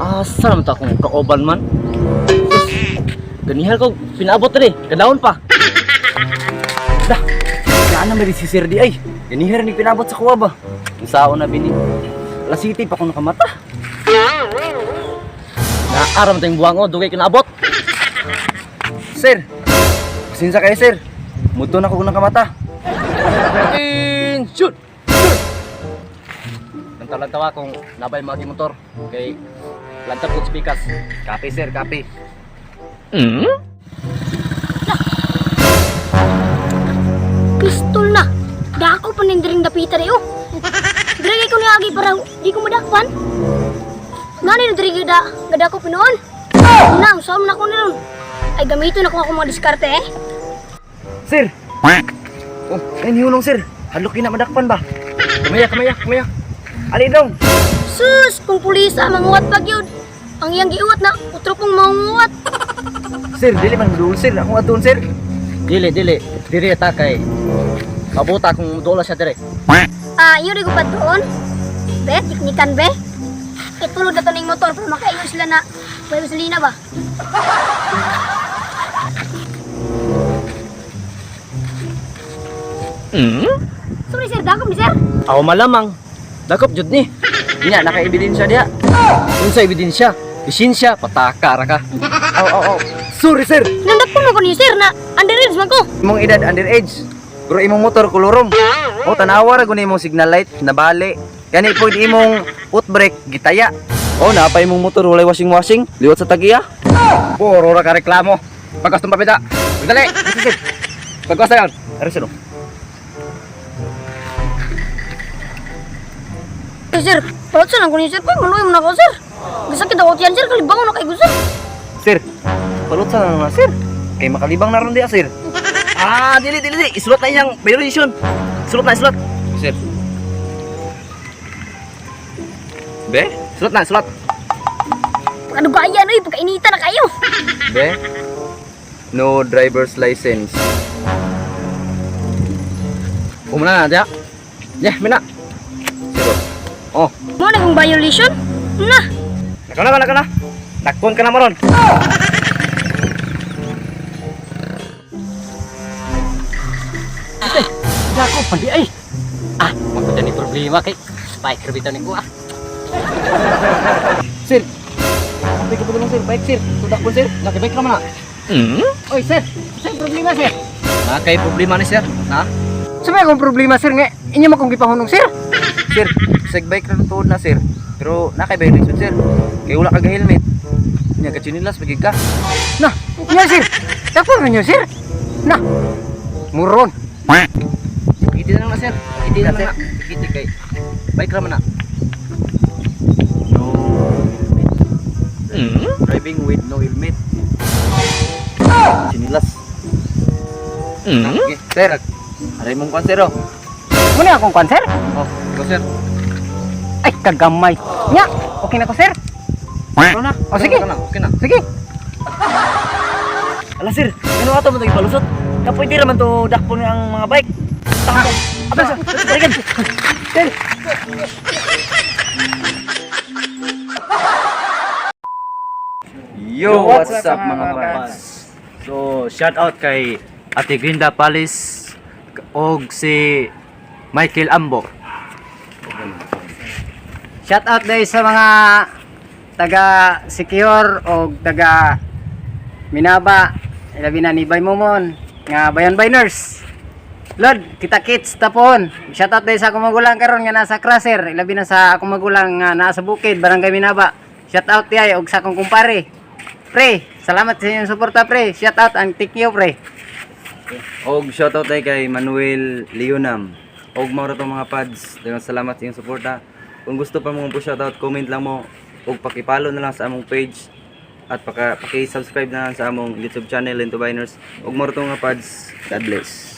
Asa naman ta akong kauban man? Sus, ganihal ko, pinaabot rin, kadaon pa. Dah, saan na may si Sir di ay? Ganihal ni pinabot sa kuwa ba? Ang sao na bini. Alas city pa akong nakamata. Naaram tayong buwang o, dugay kinaabot. Sir, pasensya kayo, sir. Muto na ko nakamata. In shoot! Shoot! Lantaw-lantawa kung nabay mga motor kay lantab ko spikas. Kape, sir, kape. Pistol na. Dako pa ning diring dapita oh. Dire ko niagi para di ko madakpan. Ngani na diri da gadako pinuon. Na, usaw na ko niron. Ay gamiton na ko ako mga diskarte eh. Sir! Oh, ay nihulong, sir. Hadlok na madakpan ba? Kamaya, kamaya, kamaya. Ali dong. Sus, kung pulisa manguwat pag yun. Ang iyang giuwat na utro pong manguwat. Sir, dili man muduol, sir. Akong atuon, sir. Dili, dili. Diri ta kay mabuta kung dola siya dire. Ah, iyo di ko patuon. Be, teknikan be. Itulod na to ning motor para makaingon sila na may gasolina ba? Sorry sir, dako ni sir. Aw malamang. Dakop jud ni. Nya, naka-ebidensya diha. Unsa ebidensya? Lisensya, pataka ra ka. Aw, aw, aw. Sorry, sir. Nandakpan mo ko niyo sir na underage man ko. Imong edad underage. Pero imong motor kolorom. O tanawa ra gud imong signal light nabali. Kani pud imong foot brake gitaya. O naa pa imong motor walay washing washing, liwat sa tagiya. Puro ra ka reklamo. Pagkastong papita. Dali. Sir, Pagkasta yon. Ari sir. Oh. Eh sir, palat sa lang ko niyo sir. Pag maluwi mo na ako sir. Gasakit ako tiyan sir, kalibangon na kayo sir. Sir, palot sa na sir. Kay makalibang na ron diha, sir. Ah, dili, dili, dili. Isulat na iyang violation. Isulat na, isulat. Sir. Be? Isulat na, isulat. Pagkadugayan oy, pagkainita na kayo. Be? No driver's license. Umuna na, diya. Yeah, mina. Sir. Oh, Mo na kong violation? Na, naka na, naka na. Dakpon ka na mo ron. Ate, dako pandi ay. Ah, maganda ni problema kay biker bitaw ni ko ah. Sir. Sabi ko pa sir, bike sir. Tudak po, sir. Laki bike naman na. Oy, sir. Sir, problema, sir. Na kay problema ni sir. Na? Sa may akong problema, sir, nga inyo man kong gipahunong, sir. Sir, sig bike ra tuod na, sir. Pero na kay violation, sir. Kay wala ka ga helmet. Nya ka chinilas pagig ka. Na, nya, sir. Tapos ninyo, sir. Na. Muron. Iti na lang na sir. Iti na lang na. Iti kay bike raman na. No helmet. Driving with no helmet. Chinilas. Okay, sir. Aray mong kwan, sir, oh. Muna akong kwan, sir. Oh, go sir. Ay, kagamay. Nya, okay na ko, sir. Ano na? O, sige. Okay na, okay na. Sige. Ala, sir. Ano ato mo to ipalusot? Kapoy di raman to dakpon ang mga bike. Tako. Ato, sir. Balikan. Sir. Yo, what's up, mga pads? So, shout out kay Ate Grinda Palis og si Michael Ambo. Shout out dahil sa mga taga Secure o taga Minaba, ilabi na ni Bay Momon, nga Bayan Biners. Lord, kita kits tapon. Shout out dahil sa akong magulang karon nga nasa Craser, ilabi na sa akong magulang nga nasa bukid, Barangay Minaba. Shout out diay og sa akong kumpare. Pre, salamat sa inyong suporta, pre. Shout out ang thank you, pre. Og shoutout tayo kay Manuel Leonam. Og mao ra to, mga pads. Daghang salamat sa inyong suporta. Kung gusto pa mo po shoutout, comment lang mo og paki-follow na lang sa among page at paki-subscribe na lang sa among YouTube channel Lento Biners. Og mao ra to, mga pads. God bless.